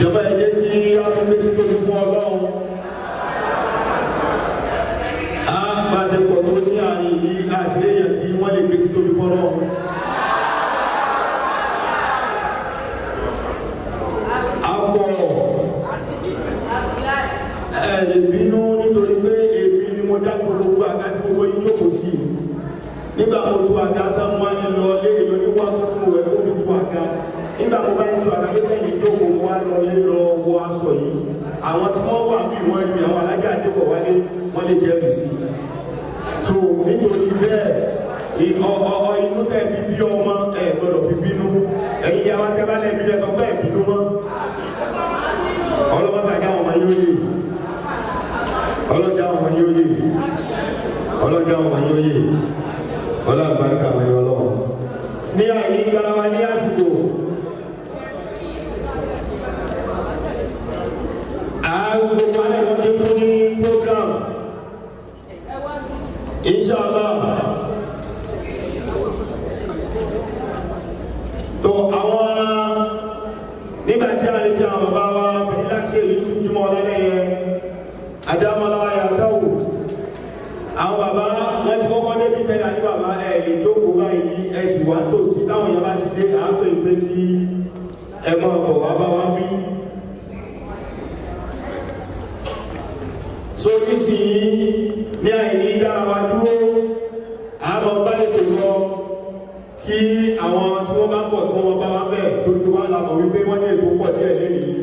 Jọba, ẹ jẹ́ kí a fún méjì tóbi fún Ọlọ́run. A bá ṣe pọ̀ tó ní àárín yìí, a sì lè yàn kí wọ́n lè gbé títóbi fún Ọlọ́run. A pọ̀, ẹ lè bínú nítorí pé èmi ni mo dákọ̀ gbogbo àga tí gbogbo yín jókòó sí. Nígbà mo tu àga tán, mo wá ní lọ lé èlò ní wọ́n aṣọ tí mo wẹ̀ kó fi tu àga. Nígbà mo bá ń tu àga pé kẹ́yìn jókòó, mo wá lọ lé lọ wọ aṣọ yìí. Àwọn tí wọ́n wà bí wọ́n rí mi, àwọn alájà àdébọ̀ wálé, wọ́n lè jẹ́rìí sí i. So nítorí bẹ́ẹ̀, ọ inú tẹ́ fi bí ọmọ, ẹ gbọ́dọ̀ fi bínú. Ẹ̀yin yàrá tẹ́ bá lẹ́bi lẹ́sọ pé ẹ̀ bínú mọ́. Ọlọ́mọsàgá àwọn ọmọ yóò yè, ọlọ́jà àwọn ọmọ yóò yè, ọlọ́jà àwọn ọmọ yóò yè, ọlọ́ àgbàríkà àwọn ẹ̀yọ ọlọ́run. Ní àìní garawa ní àsìkò, àwọn gbogbo alẹ́ wọn ti fún ní program, inshallah. Tó àwọn nígbà tí a lè ti àwọn bàbá wa Fadilati Yusuf Jimoh Ọlálẹ́yẹ Adámọ́lá Yàtọ̀wò, àwọn bàbá wọn ti kọ́kọ́ débi tẹ́lẹ̀. Àní bàbá, ẹ lè jókòó báyìí, ẹ sì wá tòsí. Táwọn èèyàn bá ti dé, à ń pè pé kí ẹ máa bọ̀ wá bá wá bí. So nísìnyí, ní àìní dára wa dúró, àmọ́ bá ètò lọ kí àwọn tí wọ́n bá ń bọ̀ tí wọ́n bá wá bẹ̀, torí wọ́n la mọ̀ wípé wọ́n ní ètò pọ̀ díẹ̀ lẹ́nìí.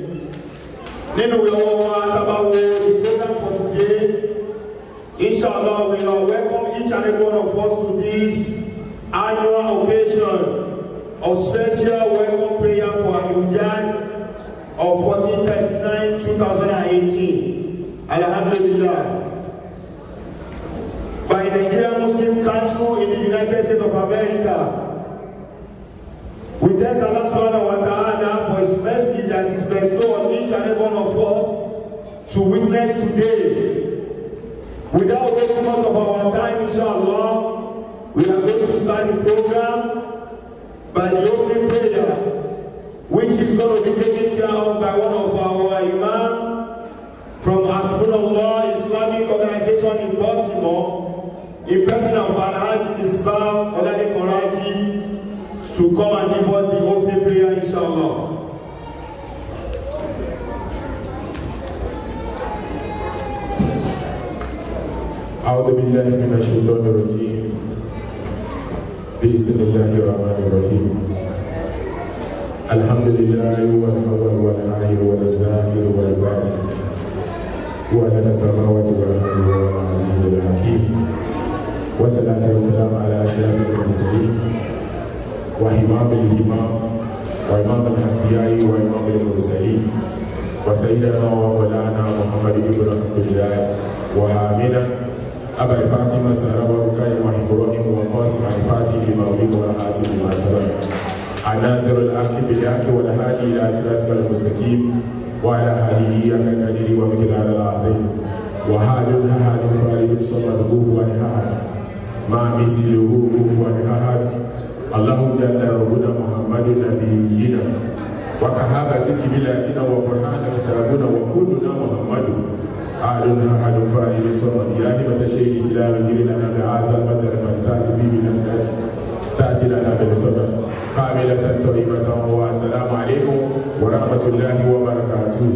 Nínú ìwọ wa, tábà wo the program for today, inshallah, we are welcome each and every one of us to this annual occasion of special welcome prayer for Al-Hujjaj of 1439 2018. Alhamdulillah. By Nigerian Muslim Council in the United States of America. We thank Allah subhanahu wa ta'ala for his mercy that is bestowed on each and every one of us to witness today. Without wasting much of our time, inshallah, we are going to start the program by the opening prayer, which is going to be taken care of by one of our imam from Hasbunallah Islamic Organization in Baltimore, in person of Alhaji Misbah Olalekan Raji, to come and give us the opening prayer, inshallah. أعوذ بالله من الشيطان الرجيم. بسم الله الرحمن الرحيم. الحمد لله، هو الأول والآخر والظاهر والباطن، وعلى السماوات والأرض، وهو العزيز الحكيم. والصلاة والسلام على أشرف المرسلين وإمام الإمام وإمام الأنبياء وإمام المرسلين، وسيدنا ومولانا محمد بن عبد الله وآمنة، أبا الفاطمة سارة ورقية وإبراهيم وقاسم، الفاتح لما أغلق والخاتم لما سبق، الناصر الحق بالحق، والهادي إلى صراطك المستقيم، وعلى آله حق قدره ومقداره العظيم. وحال أحد فرد صمد كفوا أحد ما مثله كفوا أحد. الله جل ربنا، محمد نبينا وكهابة قبلتنا وقرآن كتابنا وكلنا محمد أحد أحد فرد صمد. يا همة شيخ الإسلام اجري لنا بهذا المدر، فلتأتي في بنزلة تأتي لنا بالصدر كاملة طيبة. والسلام عليكم ورحمة الله وبركاته.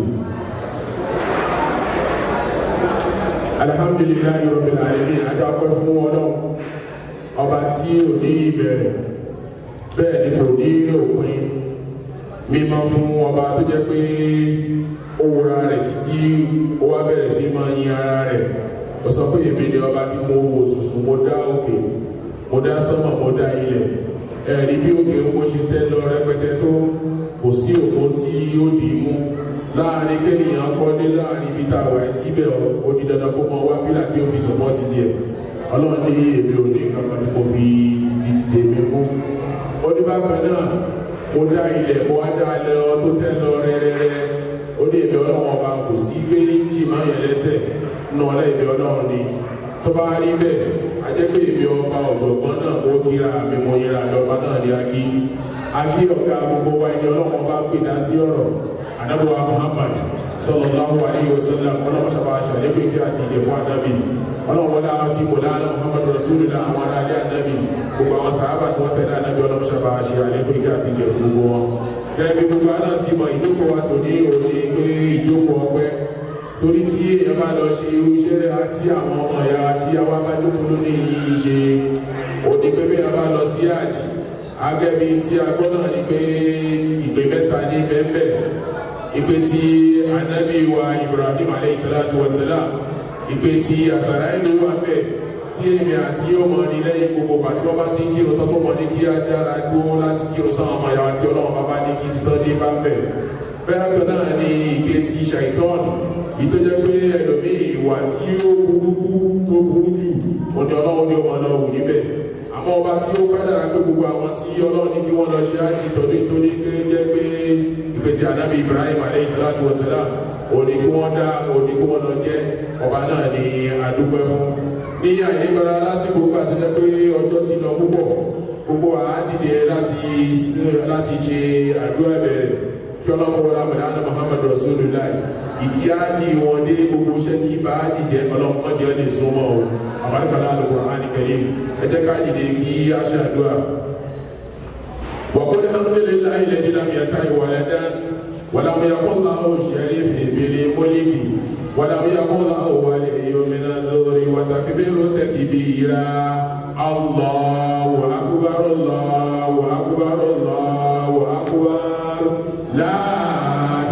Alhamdulillahi rabbil alamin. Adúpẹ́ fún Ọlọ́run ọba tí ò ní ìbẹ̀rẹ̀, bẹ́ẹ̀ ni kò ní òpin. Mímọ́ fún ọba tó jẹ́ pé ó wúra rẹ̀ títí, ó wá bẹ̀rẹ̀ sí máa yin ara rẹ̀. Ó sọ pé èmi ni ọba tí mo wò sùsù, mo dá òkè, mo dá sánmọ̀, mo dá ilẹ̀. Ẹ̀rí bí òkè ń bó ṣe tẹ́ lọ rẹpẹtẹ tó, kò sí òkú tí ó dì í mú. Láàrin kéèyàn kọ́lé láàrin ibi tá a wà síbẹ̀, ó di dandan kó mọ wá pílà tí ó fi sọ̀pọ̀ títí ẹ̀. Ọlọ́run ní èmi ò ní nǹkan kan tí mo fi di títí èmi mú. Ó ní bákan náà, mo dá ilẹ̀, mo wá dá lọ tó tẹ́ lọ rẹ́rẹ́rẹ́. Ó ní èmi Ọlọ́run ọba, kò sí gbé jì máa yẹn lẹ́sẹ̀ nù ọlá, èmi Ọlọ́run ni. Tó bá rí bẹ́ẹ̀, a jẹ́ pé èmi ọba ọ̀jọ̀gbọ́n náà, mo kíra mi, mo yẹra mi, ọba náà ní akí akí ọ̀gá gbogbo wa, ẹni Ọlọ́run ọba pè dá sí ọ̀rọ̀. Ànábì wa Muhammad sallallahu alayhi wa sallam. Ọlọ́run ṣàbà ṣàlékún ìkẹ́ àti ìgẹ̀ fún Ànábì. Ọlọ́run wọlé àwọn tí mọ̀láná Muhammad Rasulullah, àwọn aráalé Ànábì, gbogbo àwọn sàhábà tí wọ́n tẹ̀lé Ànábì, Ọlọ́run ṣàbà ṣe àlékún ìkẹ́ àti ìgẹ̀ fún gbogbo wọn. Gẹ́gẹ́ bí gbogbo àná ti mọ̀, ìjókòó wa tò ní òní pé ìjókòó ọpẹ́, torí tí èèyàn bá lọ ṣe irú iṣẹ́ àti àwọn ọmọ ìyá tí àwa bá jókòó lónìí yìí ṣe òní, pé bí a bá lọ sí hajj, agẹ́bí tí a gbọ́ náà ni pé ìpè mẹ́ta ní bẹ́ẹ̀: ìpè tí Anabi wa Ibrahim alayhi salatu wa salam, ìpè tí Asarailu wà bẹ́ẹ̀, tí èmi àti yóò mọ̀ ní lẹ́yìn gbogbo bàtí wọ́n bá ti ń kírun tọ́tọ́ mọ̀ ní kí á dára dúró láti kírun sáwọn ọmọ ìyá wa tí Ọlọ́run bá bá ní kí títọ́ dé bá bẹ̀. Bẹ́ẹ̀ kan náà ni ìpè tí ṣàìtọ́ọ̀nù yìí, tó jẹ́ pé ẹlòmíì, ìwà tí ó burúkú tó burú jù, òní Ọlọ́run ní ọmọ náà wù níbẹ̀. Àmọ́ ọba tí ó kádàrá pé gbogbo àwọn tí Ọlọ́run ní kí wọ́n lọ ṣe ájì tọdún ìtòní jẹ́ pé ìpè tí Anabi Ibrahim alayhi salatu wa salam òní kí wọ́n dá, òní kí wọ́n lọ jẹ́, ọba náà ní adúpẹ́ fún. Ní àìnígbára lásìkò gbà tó jẹ́ pé ọjọ́ ti lọ púpọ̀, gbogbo àá dìde láti ṣe àdúrà bẹ̀rẹ̀ kí Ọlọ́run wọlé àmàlà Muhammad Rasulullah ìtí ájì wọn dé. Gbogbo iṣẹ́ tí bá ájì jẹ́, Ọlọ́run mọ́jẹ́ lè súnmọ́ o. Àbáríkàlá Al-Qur'an Karim, ẹ jẹ́ ká dìde kí á ṣe àdúrà. وقل الحمد لله الذي لم يتخذ ولدا ولم يكن له شريك في الملك ولم يكن له ولي من الذل وكبره تكبيرا. الله أكبر، الله أكبر، الله أكبر، لا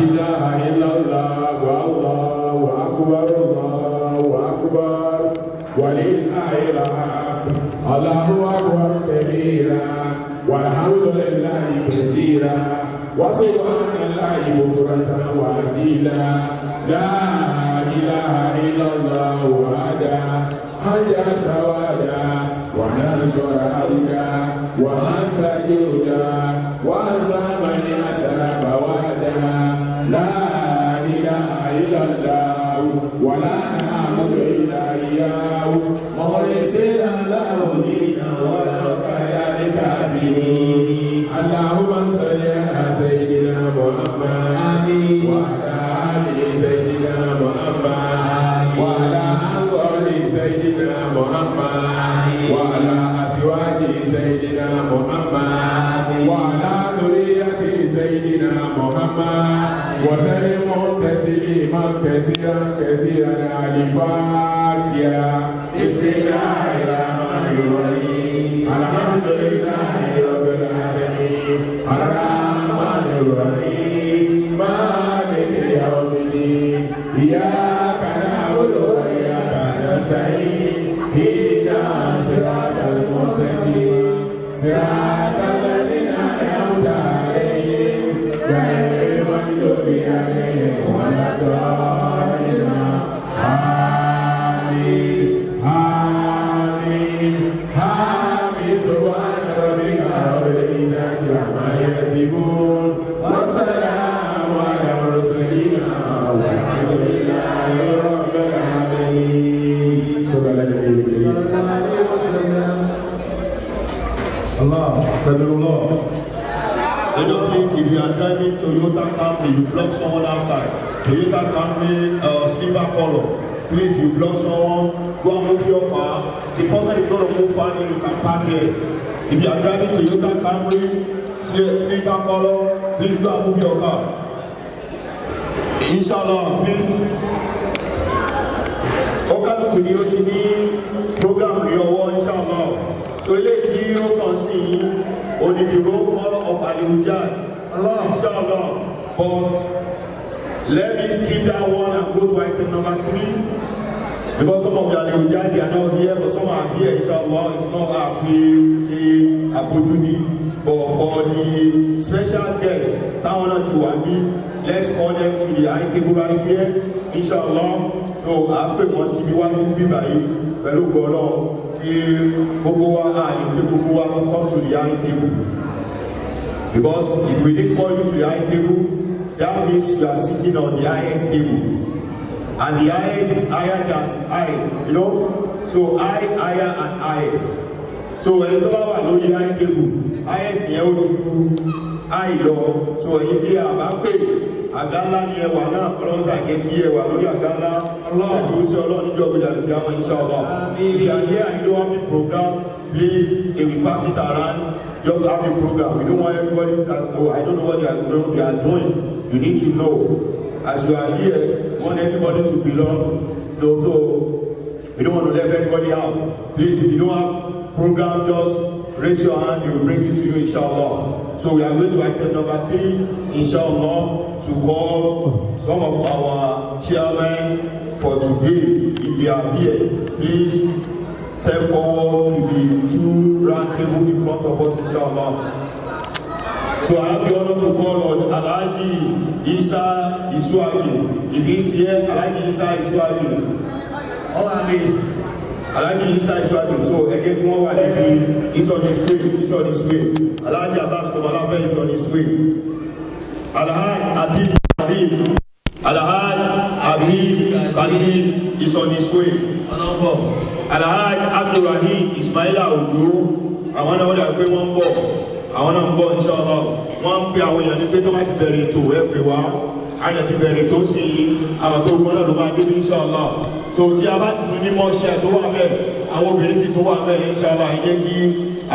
إله إلا الله، والله أكبر، الله أكبر، ولله الحمد. الله أكبر كبيرا، والحمد لله كثيرا، وسبحان الله بكرة وأصيلا. لا إله إلا الله وحده أنجز وعده ونصر عبده وأعز جنده وهزم الأحزاب وحده. لا إله إلا الله، ولا نعبد إلا إياه، مخلصين له الدين ولو كره الكافرون. اللهم صل على سيدنا محمد وعلى آل سيدنا محمد وعلى أنصار سيدنا محمد وعلى أزواج سيدنا محمد وعلى ذرية سيدنا محمد وسلم تسليما كثيرا كثيرا. الفاتحة. بسم الله الرحمن الرحيم. الحمد لله رب العالمين، الرحمن الرحيم، مالك يوم الدين، إياك نعبد وإياك نستعين، اهدنا الصراط المستقيم، صراط الذين أنعمت عليهم، غير المغضوب عليهم ولا الضالين. آمين، آمين، آمين. سبحان ربك رب العزة عما يصفون، والسلام على المرسلين، والحمد لله رب العالمين. صلى الله عليه وسلم. Allah, Kabirullah. You know, please, if you are driving Toyota Camry, you block someone outside. Toyota Camry, silver color. Please, you block someone, go and move your car. The person is going to move far, then you can park there. If you are driving Toyota Camry, silver color, please go and move your car. Inshallah, please. Ọkàlùkù ni ó ti ní program ní ọwọ́, inshallah. So eléyìí tí ó kàn sí yín, òní the roll call of Alihujaj. Inshallah. But let me skip that one and go to item number 3. Because some of the Alihujaj, they are not here, but some are here, inshallah. It's not àfi ti àfojúdi. But for the special guest, táwọn náà ti wà bí, let's call them to the high table right here, inshallah. So à ń pè wọ́n síbi wájú bíbá yìí pẹ̀lú gbọ́lọ́ kí gbogbo wa á lè pé gbogbo wa to come to the high table. Because if we didn't call you to the high table, that means you are sitting on the highest table. And the highest is higher than I. So I higher and highest. So ẹni tó bá wà lórí high table, highest yẹn ó ju I lọ. So èyí tí a bá pè, Àga ńlá ni ẹwà náà, Ọlọ́run sàgé kí ẹwà lórí àga ńlá. Pẹ̀lú sí Ọlọ́run níjọ́ gbé dàlùkì kíámà, inshallah. If you are here and you don't have the program, please, they will pass it around. Just have the program. We don't want everybody that, "Oh, I don't know what they are doing." You need to know. As you are here, we want everybody to belong. So we don't want to let anybody out. Please, if you don't have program, just raise your hand, they will bring it to you, inshallah. So we are going to item number 3, inshallah, to call some of our chairmen for today. If they are here, please step forward to the two round table in front of us, inshallah. So I have the honor to call on Alhaji Isa Isuagi. If he's here, Alhaji Isa Isuagi. Alhaji Isa Isuagi. So ẹ jẹ́ kí wọ́n wà níbi. He's on his way. He's on his way. Alhaji Abbas Komalafe is on his way. Alhaji Abib Kazeem. Alhaji Abib Kazeem is on his way. Alhaji Abdulrahim Ismaila Ojo. Àwọn náà wọ́n dà pé wọ́n ń bọ̀. Àwọn náà ń bọ̀, inshallah. Wọ́n ń pe àwọn èèyàn ní pé tó bá ti bẹ̀rẹ̀ ètò, ẹ pè wá. Àjọ ti bẹ̀rẹ̀ tó sì àwọn tó gbọ́n náà ló máa dé ní, inshallah. So tí a bá sì tún ní mọ́ṣẹ́ tó wà bẹ́ẹ̀, àwọn obìnrin sì tún wà bẹ́ẹ̀, inshallah. Ẹ jẹ́ kí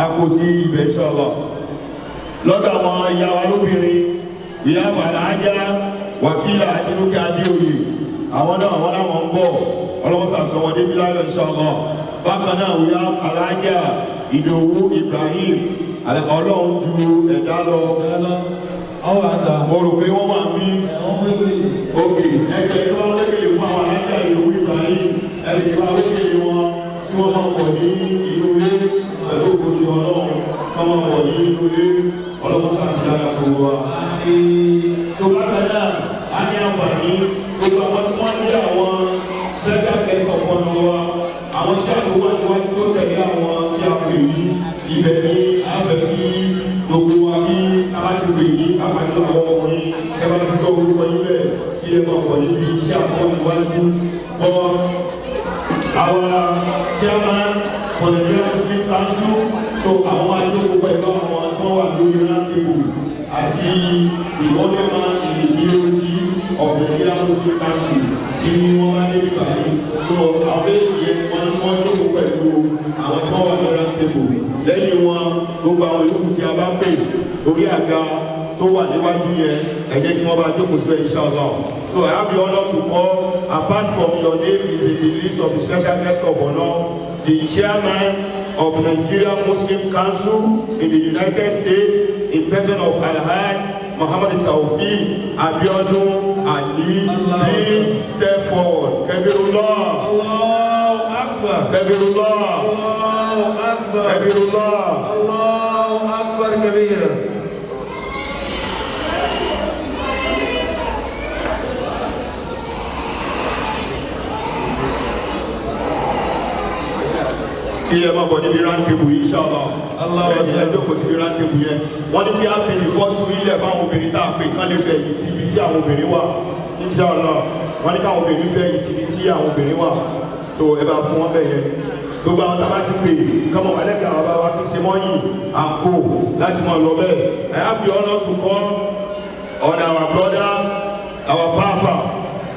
a kó sí ibẹ̀, inshallah. Lọ́dọ̀ àwọn ìyá wa lóbìnrin, ìyá Alhaja Wàkílà àti Lókè Adéoyè, àwọn náà wọ́n láwọn ń bọ̀. Ọlọ́wọ́n sàṣọ wọn débi láyọ̀, inshallah. Bákan náà, ìyá Alhaja Ìdòwú Ibrahim, Ọlọ́run ju ẹ̀dá lọ. Mo rò pé wọ́n wà ń bí. Òkè ẹgbẹ́ tó bá wékèlè fún àwọn Alhaja Ìdòwú Ibrahim, ẹgbẹ́ bá wékèlè wọn kí wọ́n máa bọ̀ ní inú ilé pẹ̀lú òkòtì Ọlọ́run, kọ́ máa bọ̀ ní inú ilé. Ọlọ́run sàṣìlára gbogbo wa. So bákan náà, a ní àǹfààní gbogbo àwọn tí wọ́n ní àwọn special guest of honour wa, àwọn ṣáàlù wà níwájú tó tẹ̀lé àwọn tí a pè ní ibẹ̀ ní abẹ́ kí gbogbo wa kí a bá ti pè ní àpàtì àwọn ọkùnrin, ẹ bá ti gbọ́ orúkọ yín bẹ́ẹ̀, kí ẹ máa bọ̀ níbi iṣẹ́ àkọ́kọ́ níwájú. But our chairman for the Nigeria Muslim Council, so àwọn ajókòó pẹ̀lú àwọn tí wọ́n wà lórí round table àti the only man in the BOT of the Nigeria Muslim Council tí wọ́n bá dé nígbà yìí. So àwọn méjì yẹn, wọ́n jókòó pẹ̀lú àwọn tí wọ́n wà lórí round table. Lẹ́yìn wọn, gbogbo àwọn yòókù tí a bá pè orí àga tó wà níwájú yẹn, ẹ jẹ́ kí wọ́n bá jókòó síbẹ̀, inshallah. So I have the honour to call, apart from your name is in the list of the special guest of honour, the chairman of Nigeria Muslim Council in the United States, in person of Alhaj Muhammad Taofeek Abiodun Ali. Please step forward. Kabirullah. Allahu Akbar. Kabirullah. Allahu Akbar. Kabirullah. Allahu Akbar kabira. Kí ẹ máa bọ̀ níbi round table yìí, inshallah. Allah. Ẹ ẹ jókòó síbi round table yẹn. Wọ́n ní kí á fi the first two ilẹ̀ fáwọn obìnrin tá a pè kán lè fẹ̀ yìí tí ibi tí àwọn obìnrin wà, inshallah. Wọ́n ní káwọn obìnrin fẹ̀ yìí tí ibi tí àwọn obìnrin wà tó ẹ bá fún wọn bẹ̀ yẹn. Gbogbo àwọn tá a bá ti pè kọ́mọ alẹ́gbẹ̀ẹ́ àwọn bá wa kí ṣe mọ́yìn àǹkó láti máa lọ bẹ́ẹ̀. I have the honour to call on our brother, our papa,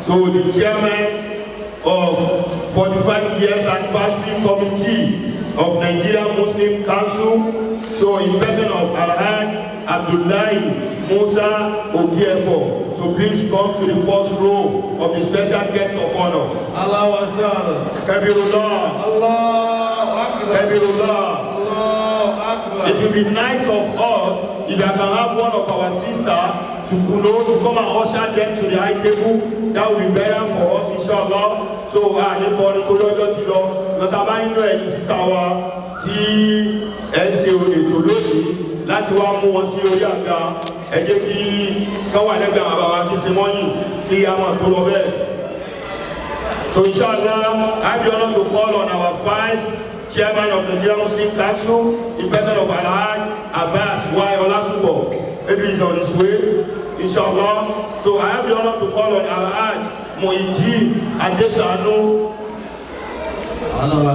so the chairman of 45 years anniversary committee of Nigeria Muslim Council, so in person of Alhaj Abdullahi Musa Ogiefo, to please come to the first row of the special guest of honor. Allahu Akbar. Kabirullah. Allahu Akbar. Kabirullah. Allahu Akbar. It will be nice of us if I can have one of our sister to come and usher them to the high table. That will be better for us, inshallah. So, ah, ní kọrin torí ọjọ́ ti lọ. Lọ́tà bá nínú ẹ̀yin sister wa tí ẹ ń ṣe ètò lónìí láti wá mú wọn sí orí àga. Ẹ jẹ́ kí kán wà lẹ́gbẹ̀ẹ́ àwọn bàbá kí ṣe mọ́yìn kí a máa tó lọ bẹ́ẹ̀. So inshallah, I have the honor to call on our vice chairman of Nigeria Muslim Council, in person of Alhaj Abbas Y. Olasupo. Maybe he's on his way, inshallah. So I have the honor to call on Alhaj Moiji Adesanu.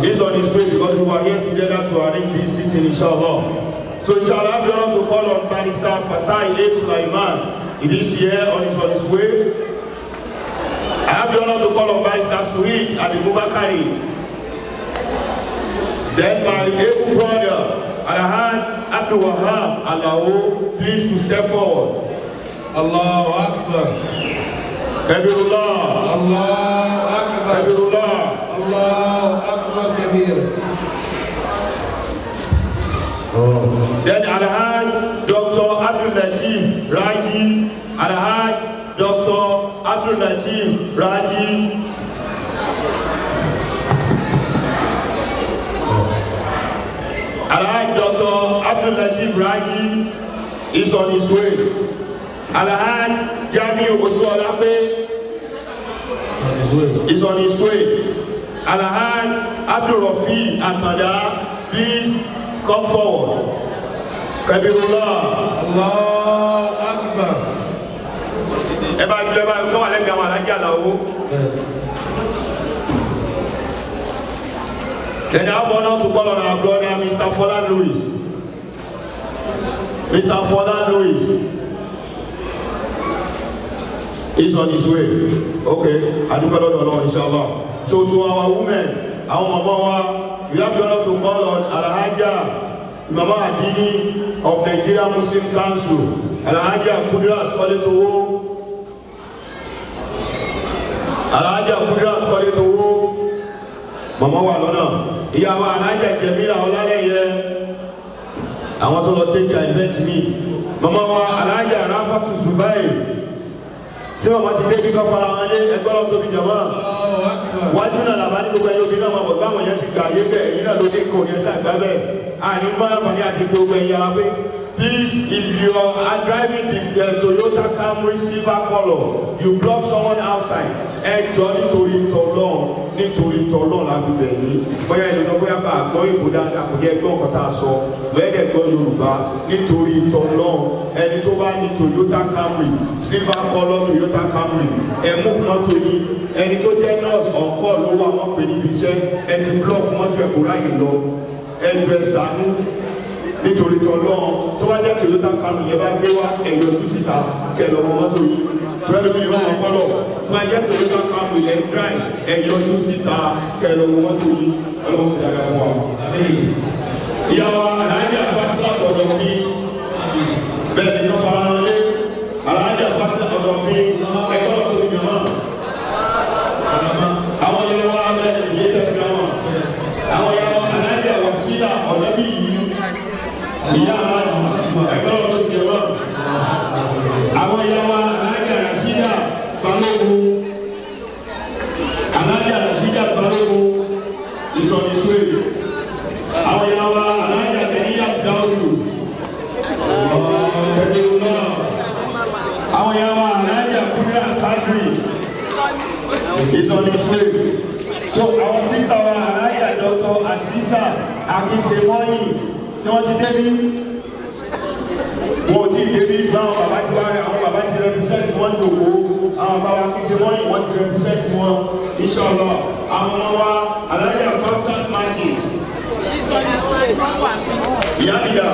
He's on his way because we were here together to arrange this sitting, inshallah. So inshallah, I have the honor to call on Barrister Fatai A. Sulaiman. If he's here or is on his way. I have the honor to call on Barrister Suid Abubakari. Then my able brother, Alhaj Abdul Wahab Alao, please to step forward. Allahu Akbar. Kabirullah. Allahu Akbar. Kabirullah. Allahu Akbar kabir. Then Alhaj Dr. Abdul Latif Raji. Alhaj Dr. Abdul Latif Raji. Alhaj Dr. Abdul Latif Raji is on his way. Alhaj Jamiu Ojuolape is on his way. Alhaj Abdul Rafi Atanda, please come forward. Kabirullah. Allahu Akbar. Ẹ bá jọ, ẹ bá kọ́ wà lẹ́gbẹ̀ẹ́ àwọn alájà làwọ̀. Then I have honor to call on our brother, Mr. Fola Lewis. Mr. Fola Lewis is on his way. Okay, adúpẹ́ lọ́dọ̀ Ọlọ́run, inshallah. So to our women, àwọn màmá wa, we have the honor to call on Alhaja Mama Adini of Nigeria Muslim Council, Alhaja Kudirat Koletowo. Alhaja Kudirat Koletowo. Màmá wà lọ́nà. Ìyàwó Alhaja Jemila Ọlálẹ́yẹ. Àwọn tó lọ take care event mi. Màmá wa Alhaja Rafatu Zubair. Ṣé màmá ti dé bí kọ́ fara wọn lé ẹgbẹ́ lọ́wọ́ tóbi jàmá? Allahu Akbar. Wájú náà làbá ní gbogbo ẹyọ obìnrin náà máa bọ̀, báwọn yẹn ti gbà yé bẹ́ẹ̀, èyí náà ló dé kò ní ẹsẹ̀ àgbá bẹ́ẹ̀. Àní máa ń ní àti gbogbo ẹ̀yà wa pé, please, if you are driving the Toyota Camry silver colour, you block someone outside, ẹ jọ, nítorí tọlọ́run, nítorí tọlọ́run la fi bẹ̀ yín. Bóyá ìlú náà, bóyá bá a gbọ́ ìbò dáadáa, kò jẹ́ gbọ́ nǹkan tá a sọ, bóyá dẹ̀ gbọ́ Yorùbá, nítorí tọlọ́run, ẹni tó bá ní Toyota Camry, silver colour Toyota Camry, ẹ move mọ́tò yín. Ẹni tó jẹ́ nurse on call ló wà, wọ́n pè níbi iṣẹ́, ẹ ti block mọ́tò ẹ̀, kó ráyè lọ. Ẹ jọ, ẹ ṣàánú nítorí tọlọ́run. Tó bá jẹ́ Toyota Camry yẹn bá gbé wá, ẹ yọjú síta kẹ lọ wọ mọ́tò yìí. Pẹ̀lú mi ìwọ̀n kọ́lọ̀, tó bá jẹ́ Toyota Camry lẹ́ ń drive, ẹ yọjú síta kẹ lọ wọ mọ́tò yìí. Ọlọ́run sì dára fún wa. Ìyàwó Alájà Fásitì ọ̀dọ̀ mi bẹ́ẹ̀ ni tó fara hàn lé Alájà Fásitì ọ̀dọ̀ mi, ẹ̀kọ́ tó ti jọ̀mọ́. Àwọn yẹn wá bẹ́ẹ̀ ní tẹ̀sí wọn. Àwọn yẹn wá Alájà Wasila ọ̀dọ́ bí yìí, ìyá aláàjì, ẹ̀kọ́ tó ti jọ̀mọ́. Àwọn yẹn wá Alájà Rasida Balógun, Alájà Rasida Balógun ìsọ̀nìsúwèé. Àwọn yẹn wá Alájà Kẹ́níyà Dáúdù tẹ̀lé náà. Àwọn yẹn wá Alájà Kúndà Kádìrì ìsọ̀nìsúwèé. So àwọn sister wa, Alájà Dr. Asisa Akínsewọ́yìn, ni wọ́n ti débí? Wọn ò tí ì débí. Báwọn bàbá ti wá rẹ, àwọn bàbá ti represent wọn jòkó. Àwọn bàbá Akínsewọ́yìn, wọ́n ti represent wọn, inshallah. Àwọn ọmọ wa, Alájà Concert Martins. She's on this way. Ìyá mi dà?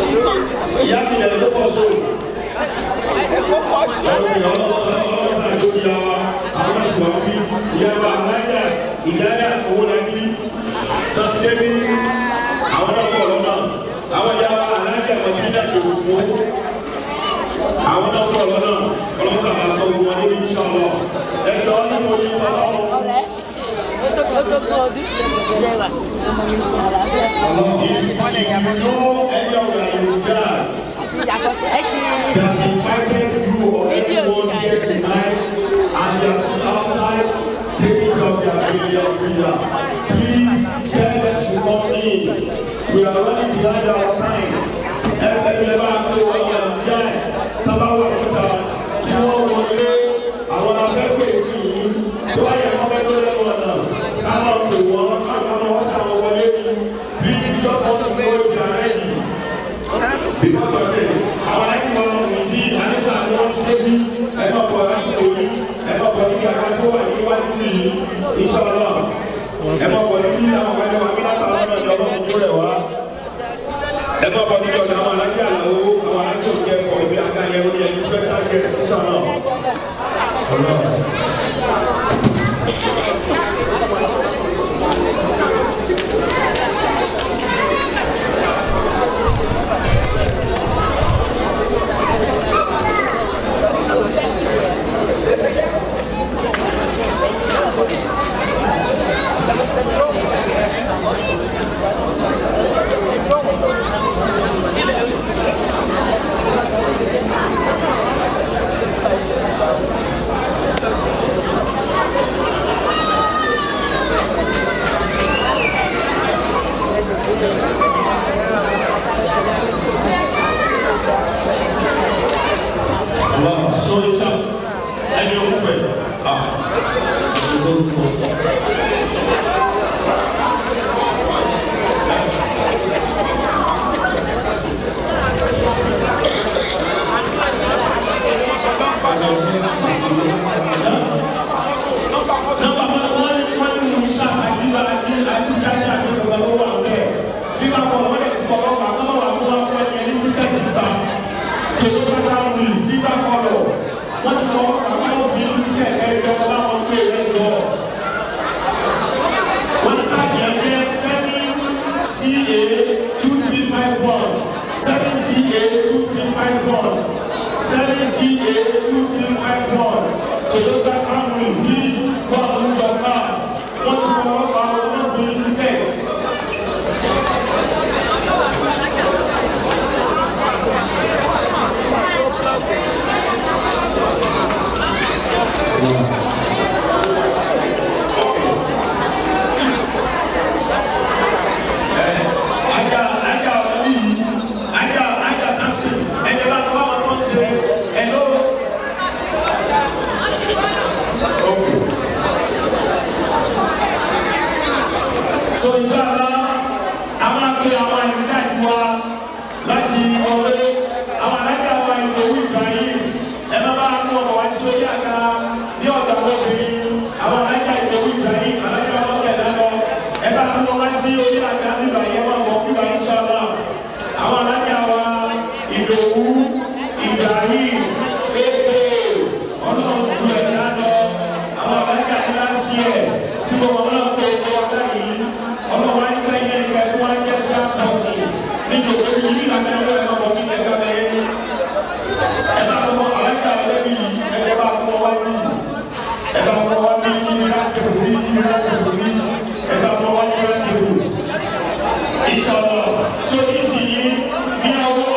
She's on this way. Ìyá mi dà ló fọ́ so. Go for sure. Ìyá wa Alájà Ìdáyà Owólabí tọ́tẹ́bí, àwọn náà pọ̀ lọ́nà. Àwọn ìyá wa Alájà Mọ̀dínà Jòsùwò, àwọn náà pọ̀ lọ́nà. Ọlọ́sà máa sọ gbogbo wọn níbi, inshallah. Ẹjọ́ nítorí Ọlọ́run. If you know any of the charge that invited you or anyone here tonight and they are still outside taking up their video villa, please tell them to come in. We are running behind our time. Ẹgbẹ́ bá tó ọmọ ìyá ẹ̀ tábàwọ̀ ìta kí wọ́n wọlé, àwọn abẹ́pẹ̀ sí i tó bá yẹ kọ́ bẹ́ẹ̀ tó lẹ́nu ọ̀nà ká máa pè wọ́n, ká máa wọ́n ṣàwọn wọlé. Please, just want to know if they are ready. Because of it, àwọn ẹ̀kọ́ ìdí àníṣà ni wọ́n ti débi. Ẹ̀kọ́ pọ̀ láti òní, ẹ̀kọ́ pọ̀ níbi àgbà tó wà níwájú yìí, inshallah. Ẹ̀kọ́ pọ̀ níbi àwọn ọ̀gá wa bí látàwọn náà ní ọlọ́run tó rẹ̀ wá. Ẹ̀kọ́ pọ̀ níbi ọ̀dọ̀ àwọn alájà àlàó, àwọn alájà òkè ẹ̀kọ́ ibi. So inshallah, a máa pe àwọn àyíká ìwà láti ọ̀rẹ́ àwọn alága wa Ìdòwú Ibrahim. Ẹ má bá mú ọ̀rọ̀ wá sí orí àga ní ọ̀dọ̀ àwọn obìnrin. Àwọn alága Ìdòwú Ibrahim, alága wọn tẹ̀ lálọ́. Ẹ bá mú wọn wá sí orí àga bíbá yẹn wà wọ̀ bíbá inshallah. Àwọn alága wa Ìdòwú Ibrahim pépè ọlọ́run ju ẹ̀dá lọ. Àwọn alága ní láti ẹ̀ tí mo wọ́n náà tó kọ́ wa báyìí. Ọlọ́run á ní ká ilé ìgbà tó wá jẹ́ sáàpọ̀sì nínú òkú yìí nígbà tí wọ́n yọ ọmọ mi ẹ̀ka bẹ̀rẹ̀ ní. Ẹ bá fọwọ́ alága ọ̀rẹ́ mi yìí ẹ̀jẹ̀ bá fọwọ́ wá ní. Ẹ bá fọwọ́ wá ní níbi láti kò ní níbi láti kò ní. Ẹ bá fọwọ́ wá sí láti kò. Ìṣọ̀lọ̀ tó ní sì yí ní ọwọ́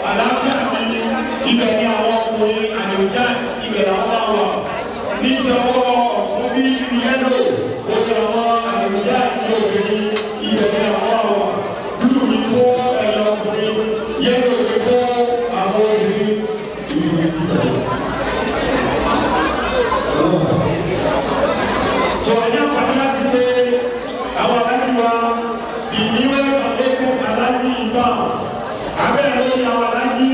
àlàáfíà mi ibẹ̀ ni àwọn ọkùnrin àlòjá ibẹ̀ làwọn máa wà. Ní ti ọwọ́ ọ̀tún bí ibi yẹ́lò, ó ní àwọn àlòjá ní obìnrin ibẹ̀ ni àwọn máa wà. Búlù ní fún ẹ̀yìn ọkùnrin, yẹ́lò ní fún àwọn obìnrin. So àní àǹfààní láti pé àwọn aláàjì wa the newest and latest aláàjì ìgbà abẹ́rẹ́ lórí àwọn aláàjì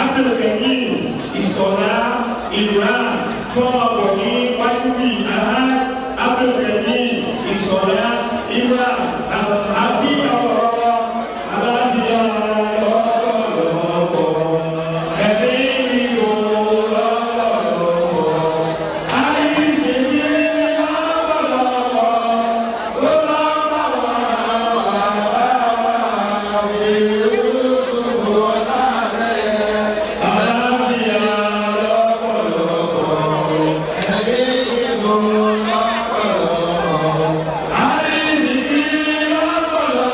Abdulgani Ìsọ̀lá Imran kí wọ́n máa bọ̀ ní wájú bíi ahá Abdulgani Ìsọ̀lá Imran àbí ọ̀rọ̀ aláàjì lọ́pọ̀lọpọ̀ ẹ̀mí mi ò lọ́pọ̀lọpọ̀ àìsí ní lọ́pọ̀lọpọ̀ ló lọ́pọ̀ àlàáfíà lọ́pọ̀lọpọ̀ àìsí ní lọ́pọ̀lọpọ̀.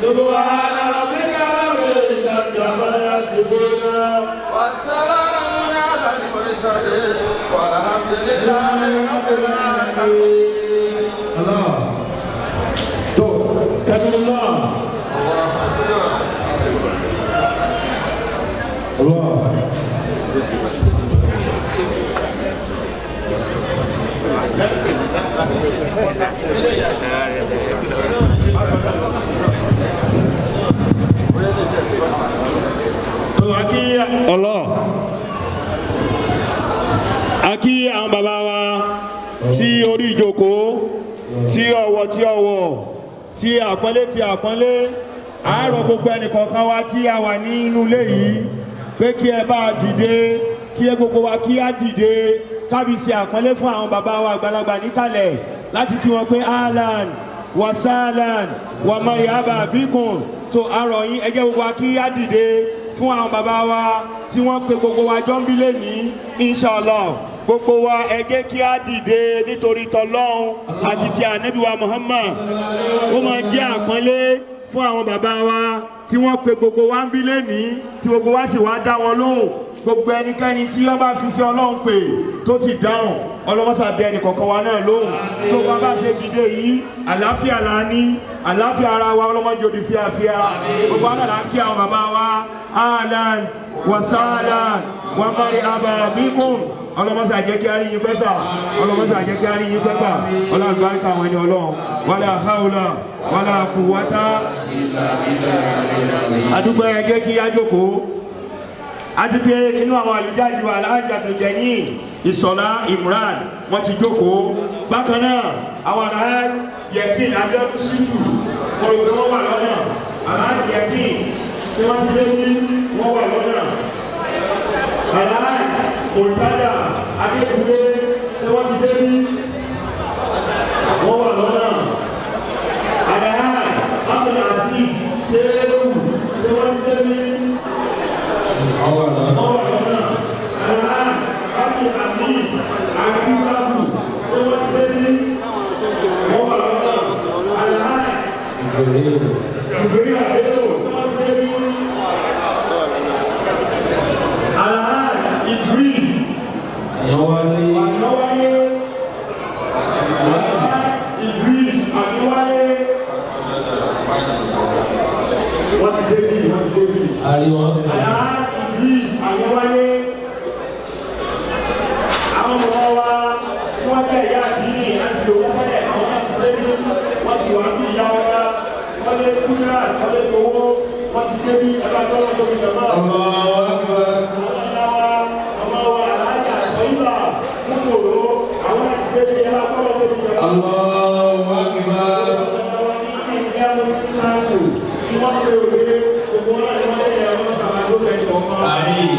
سبحان ربك رب العزة عما يصفون. والسلام على المرسلين والحمد لله رب العالمين. tó kẹtùlá. Allah. Tó a kí Allah, a kí àwọn bàbá wa sí orí ìjókòó tí ọ̀wọ̀ tí ọ̀wọ̀ tí àpọ́nlé tí àpọ́nlé. Àárọ̀ gbogbo ẹnìkọ̀ọ̀kan wa tí a wà ní inú ilé yìí pé kí ẹ bá dìde, kí ẹ gbogbo wa kí á dìde kábi ṣe àpọ́nlé fún àwọn bàbá wa àgbàlagbà níkàlẹ̀ láti kí wọn pé ahlan wa sahlan wa marhaba bikum. Tó àárọ̀ yín, ẹ jẹ́ gbogbo wa kí á dìde fún àwọn bàbá wa tí wọ́n pe gbogbo wa jọ ń bí lẹ́nìí inshallah. Gbogbo wa ẹ jẹ́ kí á dìde nítorí tọlọ́hun àti ti ànábì wa Muhammad. Ó máa jẹ́ àpọ́nlé fún àwọn bàbá wa tí wọ́n pe gbogbo wa ń bí lẹ́nìí tí gbogbo wa sì wá dá wọn lóhùn. Gbogbo ẹnikẹ́ni tí wọ́n bá fi sí Ọlọ́run pè tó sì dáhùn, ọlọ́mọ́sà dé ẹnì kọ̀ọ̀kan wa náà lóhùn. Tó bá bá ṣe dìde yìí, àlàáfíà la ní, àlàáfíà ara wa ọlọ́mọdé òdì fíafíà. Gbogbo wa náà là ń kí àwọn bàbá wa ahlan wa sahlan wa marhaba bikum. Ọlọ́mọ́sà jẹ́ kí á rí yín pẹ́ sà, ọlọ́mọ́sà jẹ́ kí á rí yín pẹ́ gbà. Ọlọ́run àlùbáríkà àwọn ẹni Ọlọ́run, wala hawla wala quwwata. Àdúgbò ẹ jẹ́ kí á jókòó. Àti pé inú àwọn àlùjáde wa Alhaji Abdulgani Ìsọ̀lá Imran wọ́n ti jókòó. Bákan náà àwọn Alhaji Yekin Abiodun Shitu kọ̀rọ̀ pé wọ́n wà lọ́nà. Alhaji Yekin tí wọ́n ti lé ní wọ́n wà lọ́nà. Alhaji Olùtajà Adékúnlé tí wọ́n ti dé ní wọ́n wà lọ́nà. Alhaji Abdulaziz Sehu tí wọ́n ti dé ní wọ́n wà lọ́nà. Alhaji Abdulhamid Akínbábù tí wọ́n ti dé ní wọ́n wà lọ́nà. Alhaji Ìgbèrí Àbẹ́lò tí wọ́n ti dé ní. Ariwo sí. Alhaji Idris Ayọ̀wálé. Àwọn ọmọ wa tí wọ́n jẹ́ ìyá àdínì láti jòkó tẹ́lẹ̀, àwọn láti dé bí wọ́n ti wà bí ìyá wa, wọ́n lé kúndúrà, wọ́n lé towó, wọ́n ti dé bí ẹgbẹ́ àtọ́lọ́ tó fi jọmọ́. Allahu Akbar. Àwọn ìyá wa, ọmọ wa Alhaji Àtọ́yìnbá Mùsòrò, àwọn láti dé bí ẹgbẹ́ àtọ́lọ́ tó fi jọmọ́. Allahu Akbar. Àmín.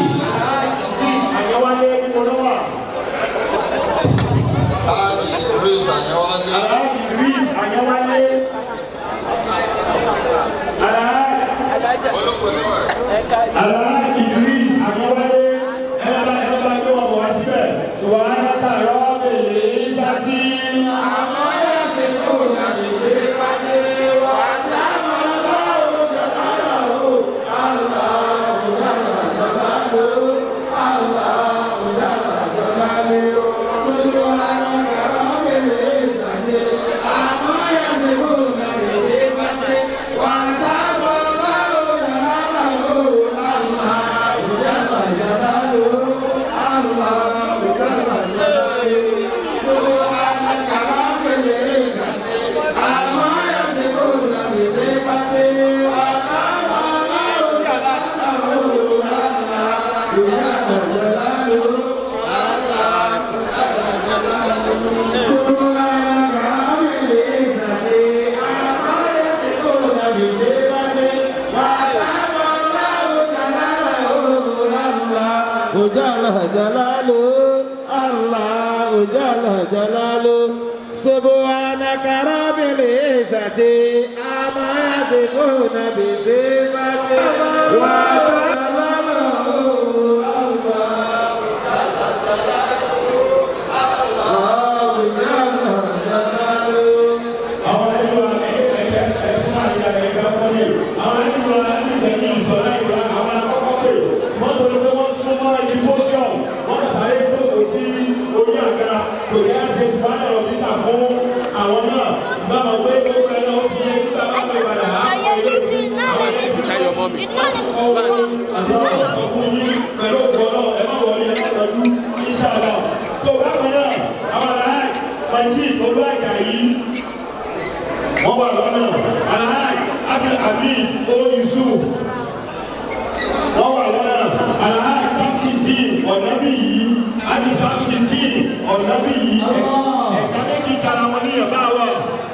سبحانك رب العزة عما يصفون بصفته Àwọn ẹni wa ẹ̀yẹ ẹ̀sùn àyè ẹ̀ka kọ́lé, àwọn ẹni wa ẹ̀yẹ ìsọ̀lá ìgbà àwọn akọ́kọ́ pè wọ́n torí pé wọ́n súnmọ́ ibi podium, wọ́n kà sáré jókòó sí orí àga, kò ní àṣẹ ṣùgbọ́n ọ̀rọ̀ títà fún àwọn náà, ṣùgbọ́n àwọn pé gbogbo ẹ̀ náà ó ti yẹ nígbà bá pè padà á kọ́ ilé àwọn ẹ̀ṣẹ̀ fún yín pẹ̀lú òkú ọlọ́run, ẹ má wọlé, ẹ má tọ́jú, inshallah. So bákan náà, àwọn aláì Majid Olú Àjàyí, wọ́n wà lọ́nà. Alhaji Abdulhamid O Yusuf, wọ́n wà lọ́nà. Alhaji Samsudeen Ọ̀nàbíyí, Adi Samsudeen Ọ̀nàbíyí, ẹ̀ka méjì tara wọn ní ọ̀bá wa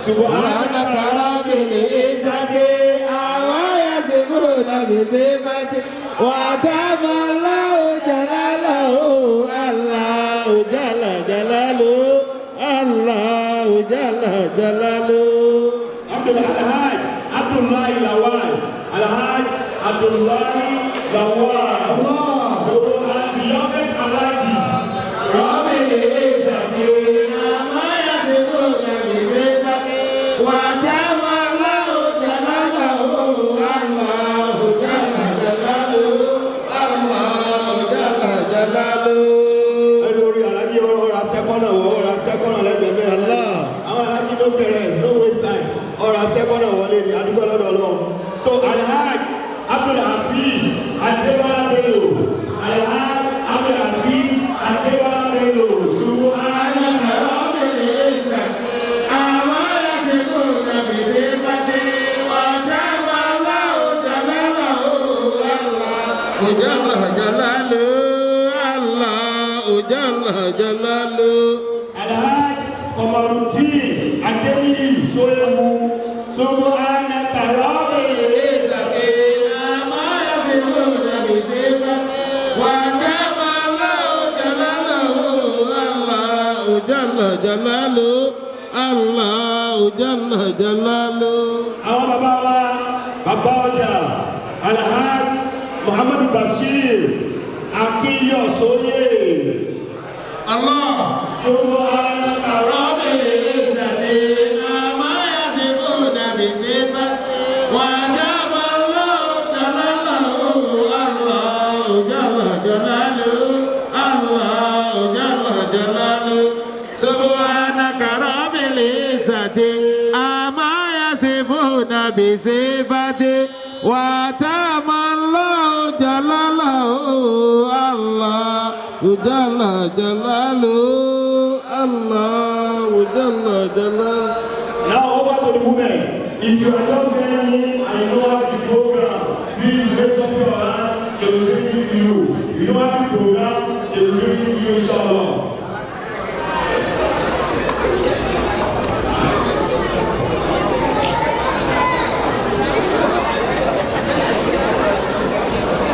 ṣùgbọ́n. سبحانك رب العزة عما يصفون بصفته وتم الله جلاله الله جل جلاله الله جل جلاله. Abdul Alhaj Abdullahi Lawal, Alhaj Abdullahi Lawal. So the youngest Alhaji. رب العزة عما يصفون بصفته وتم الله جلاله الله جل جلاله الله جل جلاله. Ẹni orí Alhaji ọ̀rọ̀ asẹ́kọ́nà wọ ọ̀rọ̀ asẹ́kọ́nà lẹ́gbẹ̀ẹ́ mẹ́rin lẹ́gbẹ̀ẹ́. Àwọn Alhaji no careless, no waste time. Ọ̀rọ̀ asẹ́kọ́nà wọlé ni adúgbò lọ́dọ̀ Ọlọ́run. Tó Alhaj Abdul Hafiz Adébọ́lá Bello, Alhaj Abdul Hafiz Adébọ́lá Bello, Subhana رب العزة عما يصفون بصفته وتم الله جلاله الله جل جلاله الله جل جلاله. Alhaj Komarudin Adeniyi Soyewu, Subhanaka Rabbil العزة عما يصفون بصفته وتم الله جلاله الله جل جلاله الله جل جلاله. Àwọn bàbá wa, bàbá ọjà, Alhaj Muhammadu Bashir Akiyosoye. Allah. Subhanaka رب العزة عما يصفون بصفته وتم الله جلاله الله جل جلاله الله جل جلاله. سبحانك رب العزة عما يصفون بصفته وتم الله جلاله الله جل جلاله الله جل جلاله. Now over to the women. If you are just hearing me and you don't have the program, please raise up your hand. They will bring it to you. If you don't have the program, they will bring it to you, inshallah.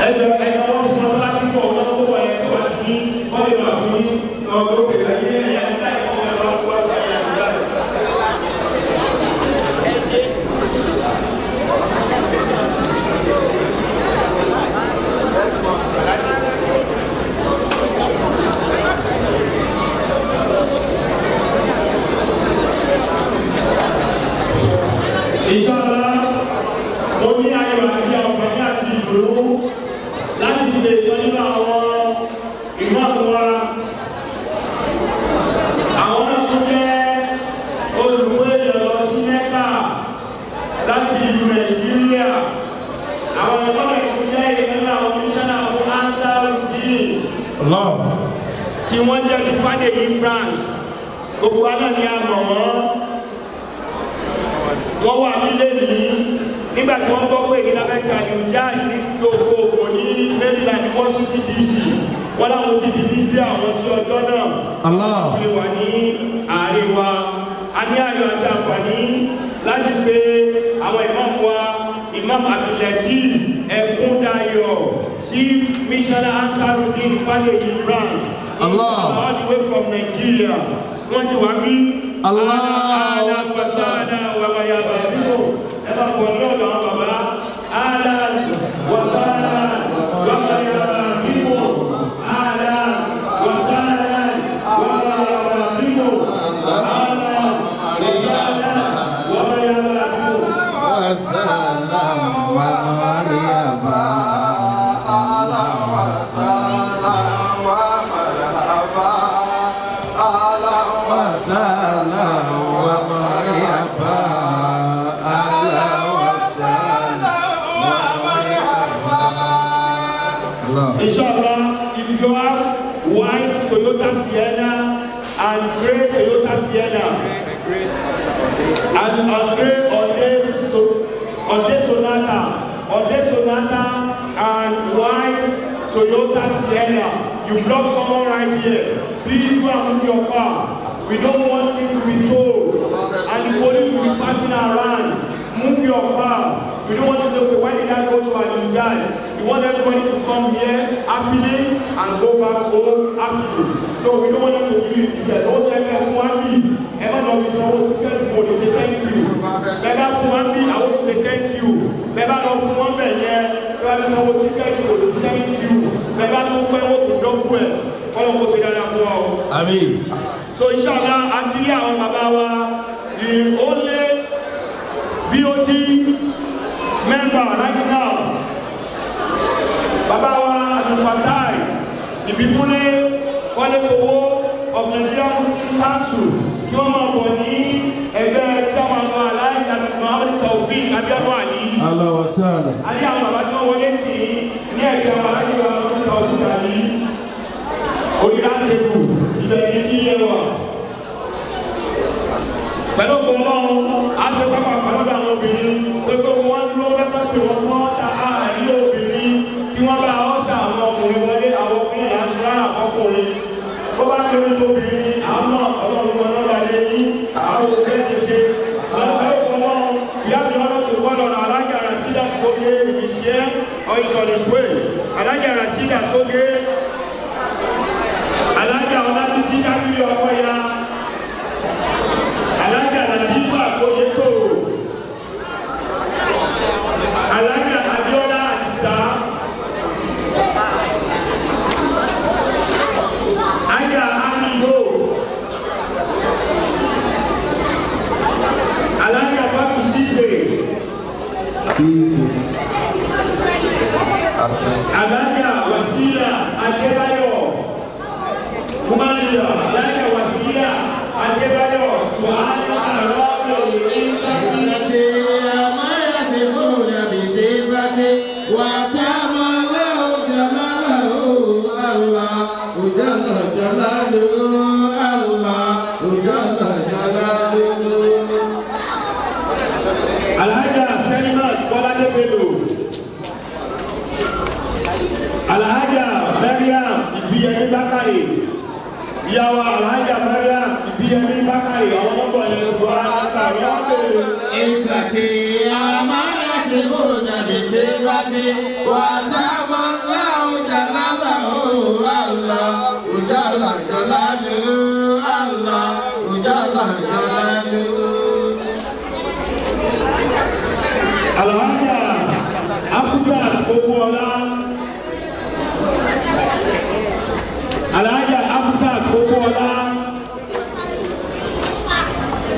Ẹjọ ẹjọ wọn sọ láti bọ̀ wọn kó wọ ẹ tó bá ti ní wọn lè máa fún yín sọ lókè ayé ẹ̀yà nígbà ẹ̀kọ́ wọn lọ́wọ́ wá ẹ̀yà nígbà. Inshallah, mo ní ayọ̀ àti àǹfààní àti ìdùnnú láti lè tọ́ nínú àwọn ìmáàmù wa. Àwọn náà tún jẹ́ olùkọ́ èèyàn lọ sí Mẹ́kà láti ìlú Nàìjíríà. Àwọn ẹ̀kọ́ náà tún jẹ́ ìkan nínú àwọn mísánà fún Ansarudeen Allah. tí wọ́n jẹ́ ti Fádèyí branch. Gbogbo wa náà ni a mọ̀ wọ́n. Wọ́n wà nílé yìí nígbà tí wọ́n gbọ́ pé ìdílé abẹ́sẹ̀ àlùjá ní gbogbogbò ní Maryland, Washington DC, wọ́n láwọn sì fi dídé àwọn sí ọjọ́ náà. Allah. Fi wà ní àárín wa. A ní ayọ̀ àti àǹfààní láti pe àwọn imam wa, Imam Abdulateef Ẹkúndayọ̀, Chief Missioner Ansarudeen Fádèyí branch. Allah. All the way from Nigeria. Wọ́n ti wá bí. Allah. Ala wasala wa ya bàbá ẹ bá pọ̀ ní ọ̀dọ̀ àwọn bàbá. Ala wasala wa ya bíbò. Ala wasala wa ya bíbò. Ala wasala wa ya bíbò. وسلام ومريم أهلا وسهلا ومرحبا أهلا وسلام ومريم أهلا وسهلا ومرحبا. Allah. Inshallah, if you have white Toyota Sienna and grey Toyota Sienna and grey Ode Sonata and white Toyota Sienna, you block someone right here. Please go and move your car. We don't want it to be told. And the police will be passing around. Move your car. We don't want to say, "Okay, why did I go to Alijai?" We want everybody to come here happily and go back home happily. So we don't want them to give you ticket. Ó jẹ́ ẹ fún wa bí ẹ má lọ fi sanwó ticket fún òní say thank you. Bẹ́ẹ̀ bá fún wa bí àwọn ti say thank you. Bẹ́ẹ̀ bá lọ fún wọn bẹ̀ yẹn bẹ́ẹ̀ bá fi sanwó ticket kò sí thank you. Bẹ́ẹ̀ bá tún pẹ́ wọ́n tó dọ́gbù ẹ̀ kọ́lọ́ kó ṣe dáadáa fún wa o. Àmín. So inshallah, àti rí àwọn bàbá wa, the only BOT member right now, bàbá wa Abdulfatai Ìbíkúnlé Kọ́lékowó of Nigeria Muslim Council, kí wọ́n máa bọ̀ ní ẹgbẹ́ chairman wa, Alhaji Muhammad Taofeek Abiodun Ali. Allah wa sahlan. Ayé àwọn bàbá tí wọ́n wọlé tì í ní ẹ̀jẹ̀ àwọn Alhaji Muhammad Taofeek Ali onídàájẹ́kù ibẹ̀ ní kí yẹ wà. Pẹ̀lú òkú ọlọ́run, a ṣe pápá pẹ̀lú àwọn obìnrin pé pé wọ́n ló mẹ́fẹ́ pé wọ́n fún ọ́ṣà àárín obìnrin kí wọ́n bá ọ́ṣà àwọn ọkùnrin wọlé. Àwọn ọkùnrin yà ń ṣe rárá ọkùnrin. Bó bá lórí tóbìnrin, àmọ́ ọlọ́run wọn lọ́la lé ní àwọn òbí ti ṣe. Pẹ̀lú òkú ọlọ́run, ìyá mi ọlọ́ tó kọ́ lọ́nà Alájà Rasida Sóge ìṣẹ́ or is on his way. Alájà Rasida Sóge, Alájà Ọlábísí Dábìlì ọkọ ya, Alájà Latifa Koyeto, Alájà Abiola Adisa, Aja Amigo, Alájà Fatu Sise, Sisi. Alájà Wasila Adébáyọ̀, woman leader, Alájà Wasila Adébáyọ̀, Suhana Arọ́bẹ̀ Ìsàkí. ما يصفون بصفته وتم الله Alhaja Mariam Ibiyemi Bakare. Ìyàwó Alhaja Mariam Ibiyemi Bakare, àwọn nọ́mbà yẹn ṣùgbọ́n àtàrí àpèrè. عزة عما يصفون بصفته وتم الله جلاله الله جل جلاله الله جل جلاله. Alhaja Afusat Owóọlá. Alhaja Afusat Owóọlá.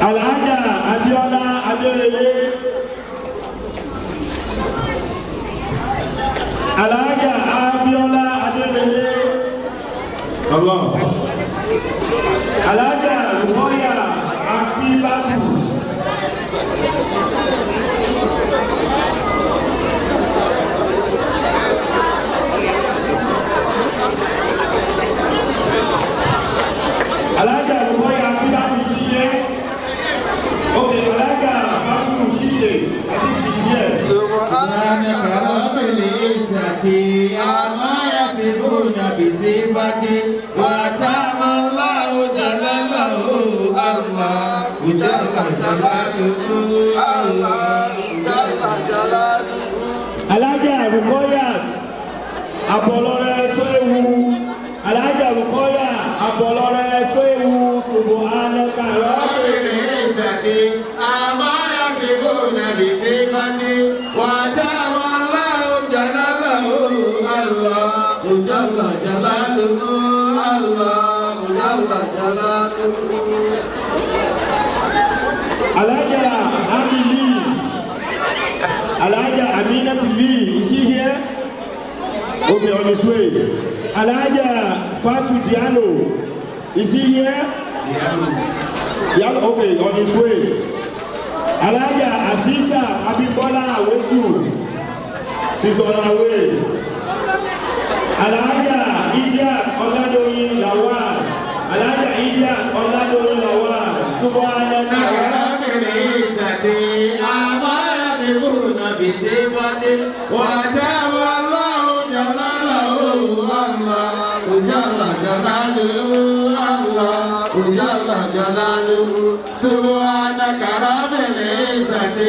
Alhaja Abiola Abiolele. Alhaja Abiola Abiolele. Allah. Alhaja Lukoya Akibabu. Alhaja Lukoya Akibabu is here. Okay, Alhaja Fatu Sise, I think she's here. سبحانك رب العزة عما يصفون بصفته وتم الله جلاله الله جل جلاله الله جل جلاله. Alhaja Rukoya Abolore Soewu. Alhaja Rukoya Abolore Soewu. Subhanaka رب العزة عما يصفون بصفته وتم الله جلاله الله جل جلاله الله جل جلاله. Alhaja Ami Lee. Alhaja Aminat Lee, is she here? Okay, on his way. Alhaja Fatu Diallo, is he here? Diallo, okay, on his way. Alhaja Aziza Abimbola Awesu, she's on her way. Alhaja India Oladoyin Lawal, Alhaja India Oladoyin Lawal, Subhanallah. رب العزة عما يصفون بصفته وتم الله جلاله الله جل جلاله الله جل جلاله. سبحانك رب العزة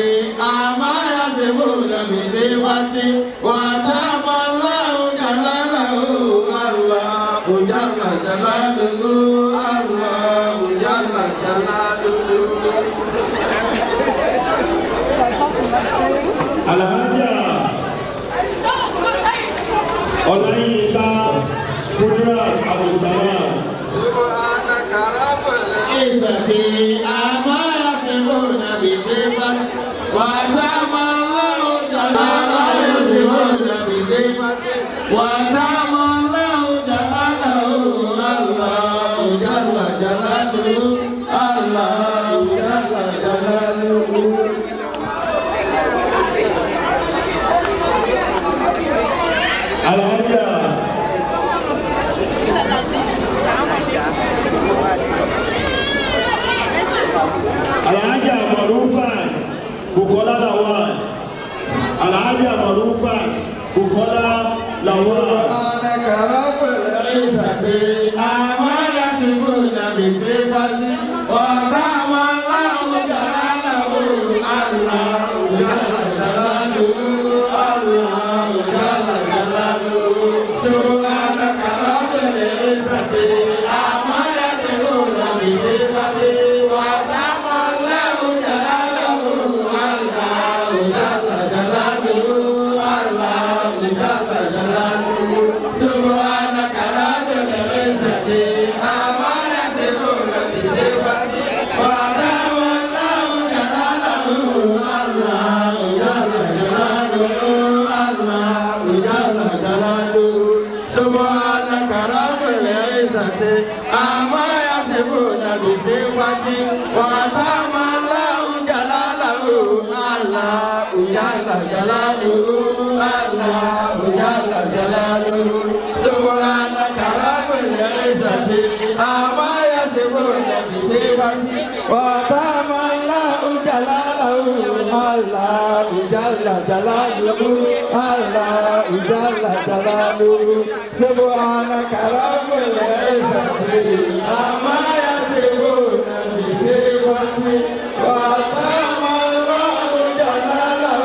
عما يصفون بصفته وتم الله جلاله الله جل جلاله الله جل جلاله. Alhaja Ọláyínká Kudrat Abdulsalam. سبحانك رب عزة عما يصفون بصفته وتم الله جلاله يصفون بصفته وتم الله جلاله الله جل جلاله الله جل جلاله. Alhaja Marufat Bukola Lawal. Alhaja Marufat Bukola Lawal. سبحانك رب العزة عما يصفون بصفته وتم الله جلاله الله جل جلاله الله جل جلاله. سبحانك رب العزة عما يصفون بصفته وتم الله جلاله الله جل جلاله الله جل جلاله. سبحانك رب العزة عما يصفون بصفته وتم الله جلاله الله جل جلاله الله جل جلاله. سبحانك رب العزة عما يصفون بصفته وتم الله جلاله الله جل جلاله الله جل جلاله. سبحانك رب العزة عما يصفون بصفته وتم الله جلاله الله جل جلاله الله جل جلاله. جلاله. سبحانك رب العزة عما يصفون بصفته وأتم الله جلاله.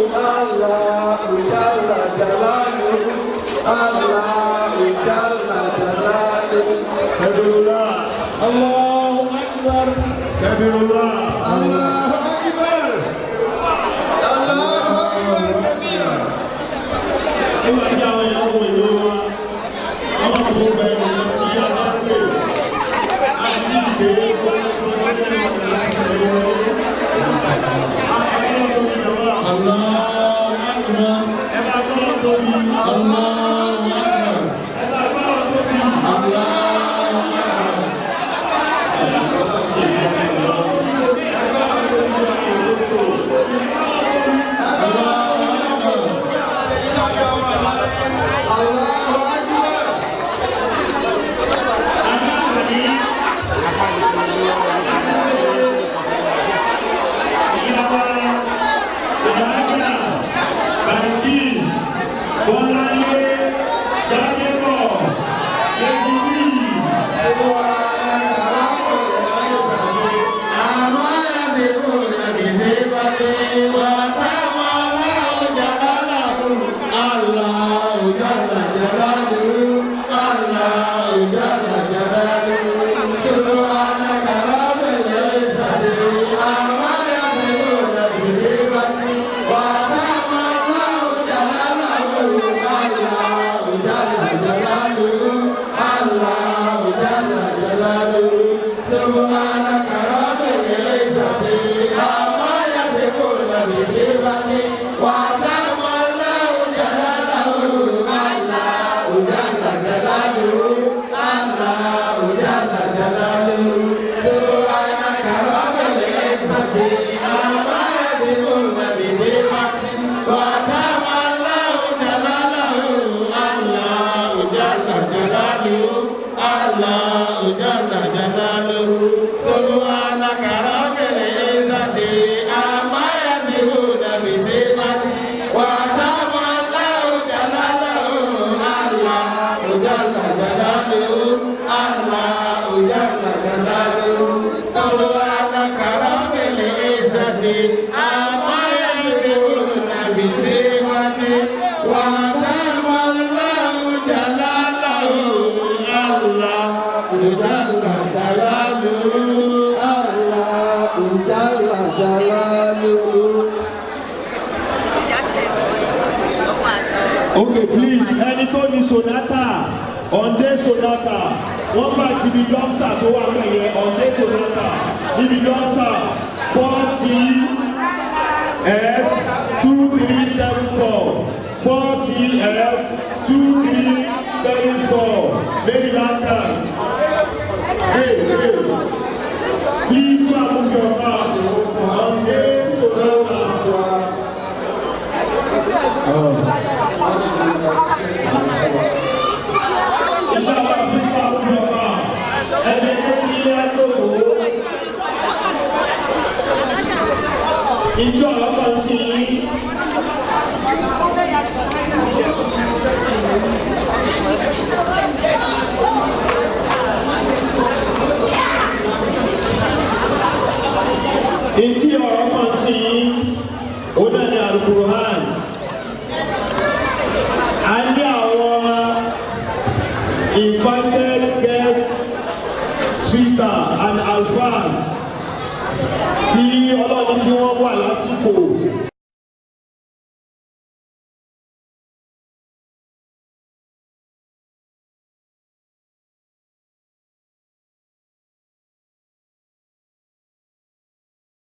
الله جل جلاله. الله جل جلاله. كبير الله. الله أكبر. كبير الله. الله أكبر. الله أكبر كبيرا. Nígbà tí àwọn èèyàn wo ìlú wa, wọ́n máa kó bẹ ènìyàn tí a bá pè àti ìdè tí wọ́n ti wọ́n ní ọ̀nà láti tẹ̀lé wọn. Ẹgbẹ́ tóbi jọ̀wọ́. الله أكبر. Ẹ máa gbọ́dọ̀ tóbi. الله أكبر. Ẹ máa gbọ́dọ̀ tóbi. الله أكبر. الله أكبر. Ìyàwó Ìyáàjà Balikis Bọ́láńlé Dádébọ̀ Lẹ́kùnrin. سبحانك رب العزة عما يصفون بصفته وأتم الله جلاله. الله جل جلاله. الله جل جلاله. سبحانك رب العزة عما يصفون بصفته وأتم الله جلاله. الله جل جلاله. الله جل جلاله. سبحانك رب العزة عما يصفون بصفته وأتم الله جلاله. الله جل جلاله. الله جل جلاله. سبحانك رب العزة عما يصفون بصفته وأتم الله جلاله. الله جل جلاله. الله جل جلاله. سبحانك رب العزة عما يصفون بصفته وأتم الله جلاله. الله جل جلاله. الله جل جلاله. سبحانك رب العزة عما يصفون بصفته وأتم الله جلاله. الله جل جلاله. الله جل جلاله. Okay, please, ẹni tó ní Sonata, Hyundai Sonata, wọ́n bá ti di dumpster tó wà mẹ́ yẹn, Hyundai Sonata, níbi dumpster 4 CF 2374, 4 CF 2374, Maryland car. Hey, hey, please go and move your car, Hyundai Sonata. Inshallah, please go and move your car. Ẹ jẹ́ kí ẹ jókòó. Ìjọ ọ̀rọ̀ kan sí i. Ìtí ọ̀rọ̀ kan sí i, ó náà ní Alukur'an. A ní àwọn invited guest speaker and alfas tí Ọlọ́run kí wọ́n wà lásìkò.